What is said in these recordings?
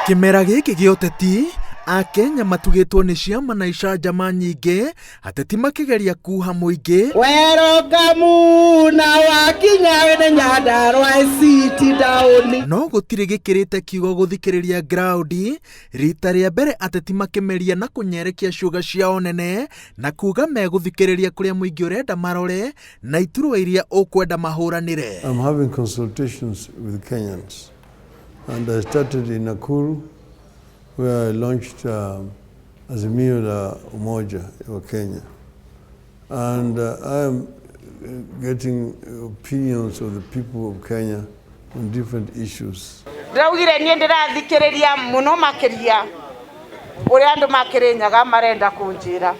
Kĩmera gĩkĩ gĩa ũteti, Akenya matugĩtwo nĩ ciama na icanjama nyingĩ, ateti makĩgeria kuha mũingĩ. Werokamu na wakinya nĩ Nyandarua city town. No gũtirĩ gĩkĩrĩte kiugo gũthikĩrĩria ground. Rita rĩa mbere ateti makĩmeria na kũnyerekia ciũga ciao nene na kuga megũthikĩrĩria kũrĩa mũingĩ ũrenda marore na iturwa iria ũkwenda mahũranĩre. I'm having consultations with Kenyans and I started in Nakuru where I launched Azimio la Umoja wa Kenya, and I am getting opinions of the people of Kenya on different issues. Ndĩraugire niĩ ndĩrathikĩrĩria mũno makĩria ũrĩa andũ makĩrĩnyaga marenda kũnjĩra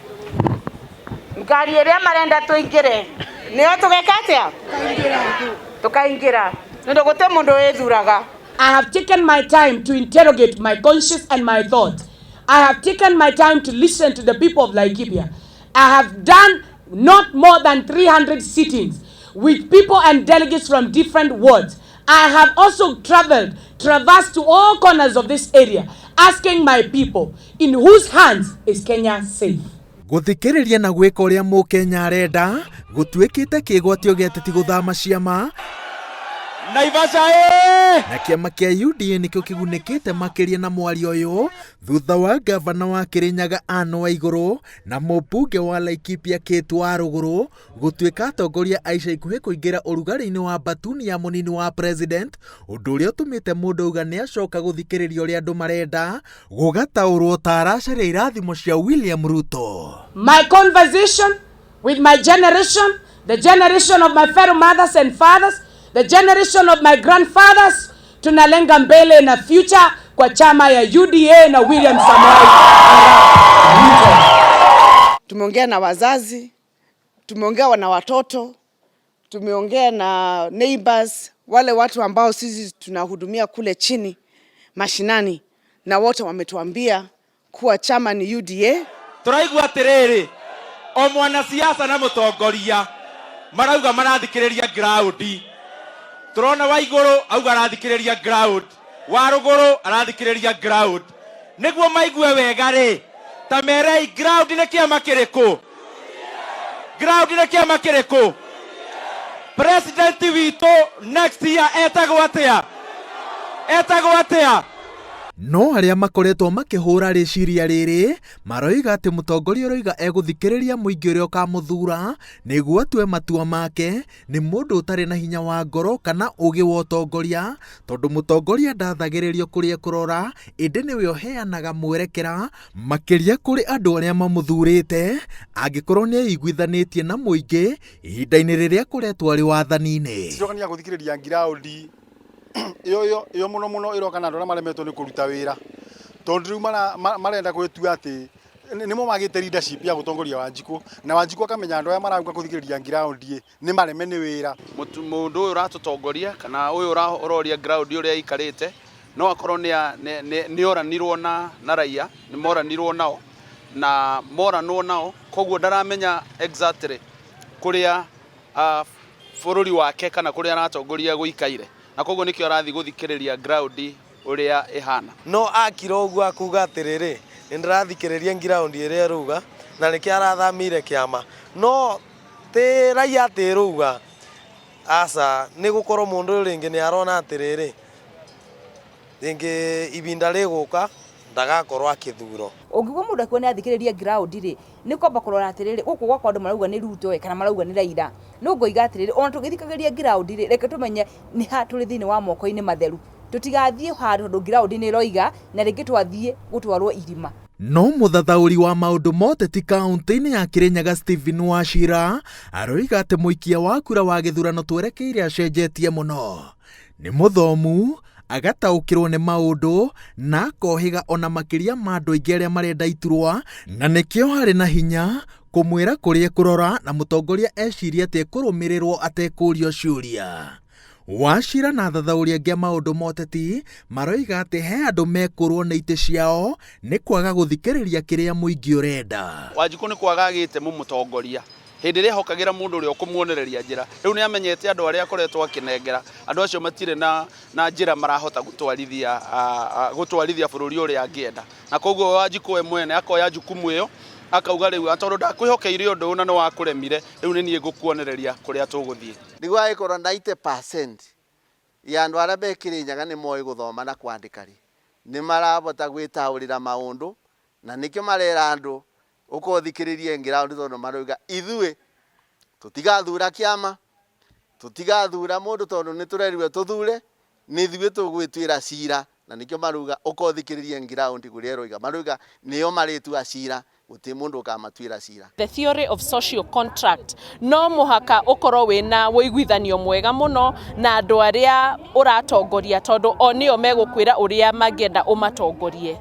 ngari ĩrĩa marenda tũingĩre nĩyo tũgeka atĩa tũkaingĩra nĩ ũndũ gũtĩ mũndũ wĩthuraga. I have taken my time to interrogate my conscience and my thoughts. I have taken my time to listen to the people of Laikipia. I have done not more than 300 sittings with people and delegates from different wards. I have also traveled, traversed to all corners of this area, asking my people, in whose hands is Kenya safe? Gũthikĩrĩria na gwĩka ũrĩa mũkenya arenda gũtuĩkĩte kĩgwatio gĩa ateti gũthama ciama. Naivasha ĩ! Na kĩama kĩa UDA nĩkĩo kĩgunĩkĩte makĩria na mwario ũyũ thutha wa gavana wa Kĩrĩnyaga Anne Waigũrũ na mũmbunge wa Laikipia Kate Warũgũrũ gũtuĩka atongoria a ica ikuhĩ kũingĩra ũrugarĩ-inĩ wa batuni ya mũnini wa president, ũndũ ũrĩa ũtũmĩte mũndũ auga nĩ acoka gũthikĩrĩria ũrĩa andũ marenda gũgataũrwo ta aracaria irathimo cia William Ruto. My conversation with my generation, the generation of my fellow mothers and fathers, the generation of my grandfathers, tunalenga mbele na future kwa chama ya UDA na William Samoei Arap Ruto. Tumeongea na wazazi, tumeongea na watoto, tumeongea na neighbors, wale watu ambao sisi tunahudumia kule chini mashinani, na wote wametuambia kuwa chama ni UDA. Tũraigua atĩrĩrĩ, o mwanasiasa na mũtongoria marauga marathikĩrĩria ground. Tũrona Waigũrũ auga arathikĩrĩria ground, Warũgũrũ arathikĩrĩria ground. Nĩguo maigue wega rĩ, ta merei ground nĩ kĩama kĩrĩkũ? Ground nĩ kĩama kĩrĩkũ? President witũ next year etagwo atĩa? Etagwo atĩa? No arĩa makoretwo makĩhũra rĩciria rĩrĩ maroiga atĩ mũtongoria ũroiga egũthikĩrĩria mũingĩ ũrĩa ũkamũthura nĩguo atue matua make nĩ mũndũ ũtarĩ na hinya wa ngoro kana ũgĩ wa ũtongoria, tondũ mũtongoria ndathagĩrĩrio kũrĩa kũrora ĩndĩ nĩwe ũheanaga mwerekera makĩria kũrĩ andũ arĩa mamũthurĩte angĩkorwo nĩ aiguithanĩtie na mũingĩ ihinda-inĩ rĩrĩa akoretwo arĩ wathani-inĩ. Cirokania gũthikĩrĩria ground ĩyo ĩyo ĩyo mũno mũno ĩroka na andũ arĩa maremetwo nĩ kũruta wĩra, tondũ rĩu marenda gwĩtua atĩ nĩmo magĩte leadership ya gũtongoria Wanjikũ, na Wanjikũ akamenya andũ aya marauga gũthikĩrĩria ground ĩ nĩ mareme nĩ wĩra. Mũndũ ũyũ ũratũtongoria kana ũyũ ũroria ground ũrĩa aikarĩte no akorwo nĩ oranirwo na raia, nĩ moranirwo nao na moranwo nao, koguo ndaramenya exactly kũrĩa bũrũri wake kana kũrĩa aratongoria gũikaire, na koguo nĩkĩo arathiĩ gũthikĩrĩria ground ũrĩa ĩhana. No akira ũguo akuga atĩrĩrĩ, nĩ ndĩrathikĩrĩria ground ĩrĩa ĩruga na nĩkĩo arathamire kĩama, no ti raia atĩ ĩruga aca, nĩ gũkorwo mũndũ ũyũ rĩngĩ nĩ arona atĩrĩrĩ, rĩngĩ ibinda rĩgũka ndagakorwo akĩthurwo. Ũngĩigua mũndũ akiuga nĩ athikĩrĩria ground rĩ, nĩ kwamba kũrora atĩrĩrĩ, gũkũ gwakwa andũ marauga nĩ Ruto ĩ kana marauga nĩ Raila. No ngoiga atĩrĩrĩ, ona tũgĩthikagĩrĩria ground rĩ, reke tũmenye nĩ ha tũrĩ thĩinĩ wa moko-inĩ matheru. Tũtigathiĩ handũ tondũ ground nĩ ĩroiga na rĩngĩ twathiĩ gũtwarwo irima. No mũthathaũri wa maũndũ ma ũteti kaunti-inĩ ya Kĩrĩnyaga Stephen Wachira aroiga atĩ mũikia wa kura wa gĩthurano twerekeire acenjetie mũno. Nĩ mũthomu, agataũkĩrwo nĩ maũndũ na akohĩga ona makĩria ma andũ aingĩ arĩa marenda iturwa, na nĩkĩo harĩ na hinya kũmwĩra kũrĩa kũrora na mũtongoria eciria atĩ ekũrũmĩrĩrwo atekũrio ciũria. Wachira na athathaũri angĩ a maũndũ ma ũteti maroiga atĩ he andũ mekũrwo nĩ itĩ ciao nĩ kwaga gũthikĩrĩria kĩrĩa mũingĩ ũrenda. Wanjikũ nĩ kwaga agĩte mũmũtongoria. Hĩndĩ ĩrĩa ehokagĩra mũndũ ũrĩa ũkũmuonereria njĩra, rĩu nĩ amenyete andũ arĩa akoretwo akĩnengera, andũ acio matirĩ na na njĩra marahota gũtwarithia gũtwarithia bũrũri ũrĩa angĩenda. Na koguo Wanjikũ we mwene akoya jukumu ĩyo akauga rĩu tondũ ndakwĩhokeire ũndũ ũyũ na nĩ wakũremire, rĩu nĩ niĩ ngũkuonereria kũrĩa tũgũthiĩ. Rĩu angĩkorwo 90% ya andũ arĩa me Kĩrĩnyaga nĩ moĩ gũthoma na kwandĩka rĩ, nĩ marahota gwĩtaũrĩra maũndũ na nĩkĩo marera andũ ũka ũthikĩrĩrie ground tondũ marauga ithuĩ tũtigathura kĩama, tũtigathura mũndũ tondũ nĩ tũrerirwe tũthure, nĩ ithuĩ tũgwĩtuĩra cira na nĩkĩo marauga ũka ũthikĩrĩrie ground kũrĩa ĩroiga. Marauga nĩo marĩtua cira, gũtirĩ mũndũ ũkamatuĩra cira. The theory of social contract, no mũhaka ũkorwo wĩna ũiguithanio mwega mũno na andũ arĩa ũratongoria tondũ o nĩo megũkwĩra ũrĩa mangĩenda ũmatongorie.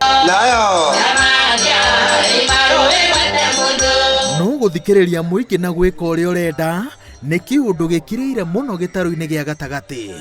No gũthikĩrĩria mũingĩ na gwĩka ũrĩa ũrenda nĩ kĩũndũ gĩkirĩire mũno gĩtarũ-inĩ gĩa gatagatĩ.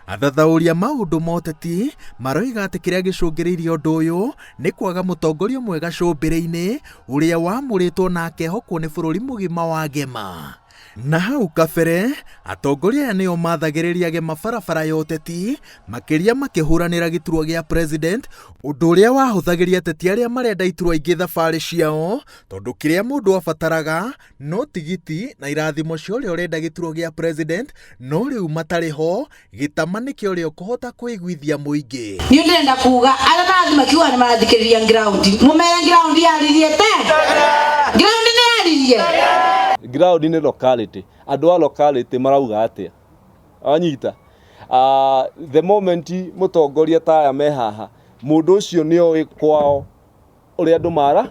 Athathaũri a maũndũ ma ũteti maroiga atĩ kĩrĩa gĩcũngĩrĩirie ũndũ ũyũ nĩ kwaga mũtongoria mwega cũmbĩrĩ-inĩ ũrĩa wamũrĩtwo na akehokwo nĩ bũrũri mũgima wa Gema. Na hau kabere atongoria aya nĩo mathagĩrĩria Gema barabara ya ũteti makĩria makĩhũranĩra gĩturwa gĩa president, ũndũ ũrĩa wahũthagĩria ateti arĩa marenda iturwa ingĩ thabarĩ ciao tondũ kĩrĩa mũndũ abataraga no tigiti na irathimo cia ũrĩa ũrenda gĩturwa gĩa president, no rĩu matarĩ ho gĩtama nĩkĩo ũrĩa ũkũhota kũiguithia mũingĩ. Niĩ ndĩrenda kuga arĩa marathiĩ makiuga nĩ marathikĩrĩria ground, mũmere ground yaririe te ground nĩ yaririe. Ground nĩ locality, andũ a locality marauga atĩa? Wanyita? The moment mũtongoria ta aya me haha, mũndũ ũcio nĩ oĩ kwao ũrĩa andũ mara,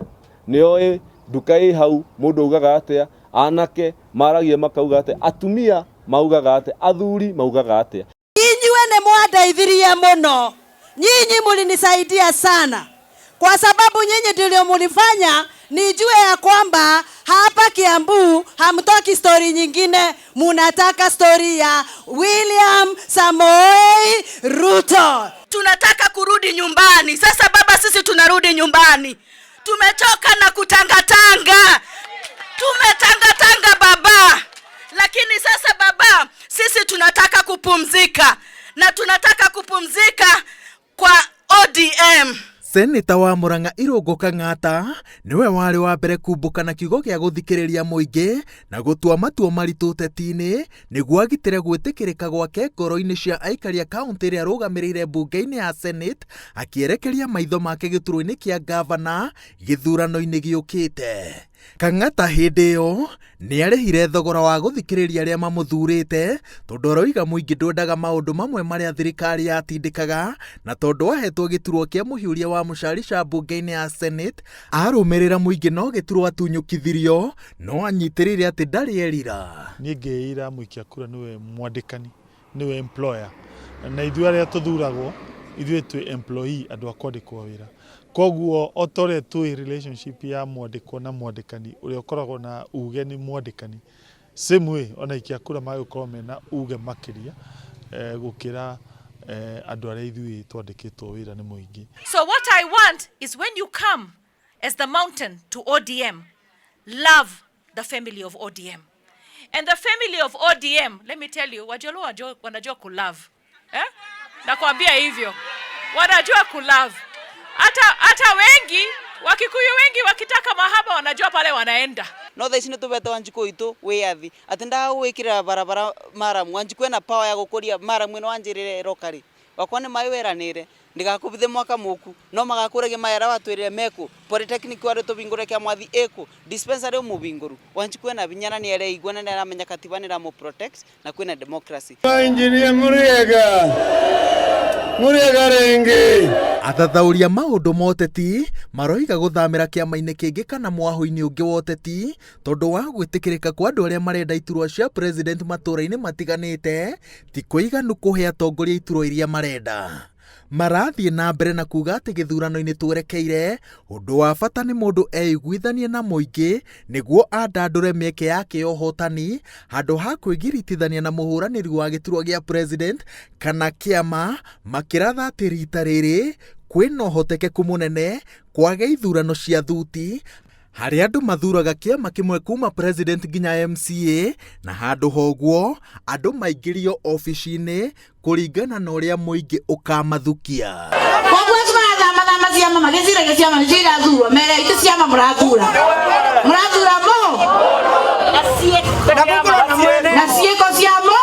nĩ oĩ nduka ĩ hau mũndũ augaga atĩa, anake maragia makauga atĩa, atumia maugaga atĩa, athuri maugaga atĩa. Inyuĩ nĩ mwandeithirie mũno, nyinyi mlinisaidia sana, kwa sababu nyinyi ndio mlifanya nijue ya kwamba hapa Kiambu hamtoki story nyingine, munataka story ya William Samoei Ruto. Tunataka kurudi nyumbani. Sasa baba, sisi tunarudi nyumbani. Tumechoka na kutangatanga. Tumetangatanga baba. Lakini sasa baba, sisi tunataka kupumzika. Na tunataka kupumzika kwa ODM. Seneta wa Murang'a Irũngũ Kang'ata nĩwe warĩ wa mbere kumbũka na kiugo gĩa gũthikĩrĩria mũingĩ na gũtua matua maritũ ũteti-inĩ nĩguo agitĩre gwĩtĩkĩrĩka gwake ngoro-inĩ cia aikari a kaũntĩ ĩrĩa arũgamĩrĩire mbunge-inĩ ya Senate, akĩerekeria maitho make gĩturwa-inĩ kĩa ngavana gĩthurano-inĩ gĩũkĩte. Kang'ata hĩndĩ ĩyo nĩarĩhire thogora wa gũthikĩrĩria arĩa mamũthurĩte tondũ aroiga mũingĩ ndwendaga maũndũ mamwe marĩa thirikari yatindĩkaga, na tondũ ahetwo gĩturwa kĩa mũhiũria wa mũcarica mbunge-inĩ ya Senate arũmĩrĩra mũingĩ no gĩturwa atunyũkithirio, no anyitĩrĩire atĩ ndarĩ erira. Niĩ ngĩĩra mũikia kura nĩwe mwandĩkani, nĩwe employer, na ithuĩ arĩa tũthuragwo ithuĩ twĩ employee, andũ a kwandĩkwo wĩra. Koguo o ta ũrĩa tũĩ relationship ya mwandĩkwo na mwandĩkani, ũrĩa ũkoragwo na uge nĩ mwandĩkani, same way ona aikia kura magĩkorwo mena uge makĩria gũkĩra andũ arĩa ithuĩ twandĩkĩtwo wĩra nĩ mũingĩ. So what I want is when you come as the mountain to ODM, love the family of ODM. And the family of ODM, let me tell you, Wajaluo wanajua kulove. Nakwambia hivyo. Wanajua kulove. Hata wengi, Wakikuyu wengi wakitaka mahaba wanajua pale wanaenda. No thaa ici nĩ tũbete Wanjikũ witũ wĩyathi atĩ ndagagwĩkĩrĩra barabara maramu. Wanjikũ ena power ya gũkũria maramu ĩno wanjĩrĩre ĩroka rĩ, wakwa nĩ maĩ weranĩre ndigakũbithe mwaka mũku no magakũragia maĩ arĩa watwĩrire meku. Polytechnic warĩ tũbingũre kĩa mwathi ĩkũ, dispensary ũmũbingũru. Wanjikũ ena vinya na nĩ areigua na nĩ aramenya katiba nĩ ĩramũ protect na kwĩna democracy. Engineer Muriega, Muriega rĩngĩ. Athathaũri a maũndũ ma ũteti maroiga gũthamĩra kĩama-inĩ kĩngĩ kana mwahũ-inĩ ũngĩ wa ũteti tondũ wa gwĩtĩkĩrĩka kwa andũ arĩa marenda iturwa cia president matũũra-inĩ matiganĩte ti kũiganu kũhe atongoria iturwa iria marenda. Marathiĩ na mbere na kuga atĩ gĩthurano-inĩ twerekeire ũndũ wa bata nĩ mũndũ eiguithanie na mũingĩ nĩguo andandũre mĩeke yake ya ũhotani handũ ha kwĩgiritithania na mũhũranĩri wa gĩturwa gĩa president kana kĩama, makĩratha atĩ rita rĩrĩ kwĩna ũhotekeku mũnene kwaga ithurano cia thuti Harĩa andũ mathuraga kĩama kĩmwe kuma president nginya MCA na handũ ha ũguo andũ maingĩrio obici-inĩ kũringana na ũrĩa mũingĩ ũkamathukia. Koguo acio marathamathama ciama magĩciragia ciama nĩcio irathurwo mere iti ciama mũrathura mũrathura mũ na ciĩko ciamo.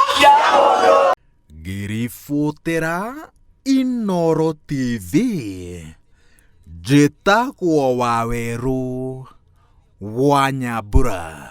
Ngĩribotera Inooro TV njĩtagwo Wawerũ wa Nyambura.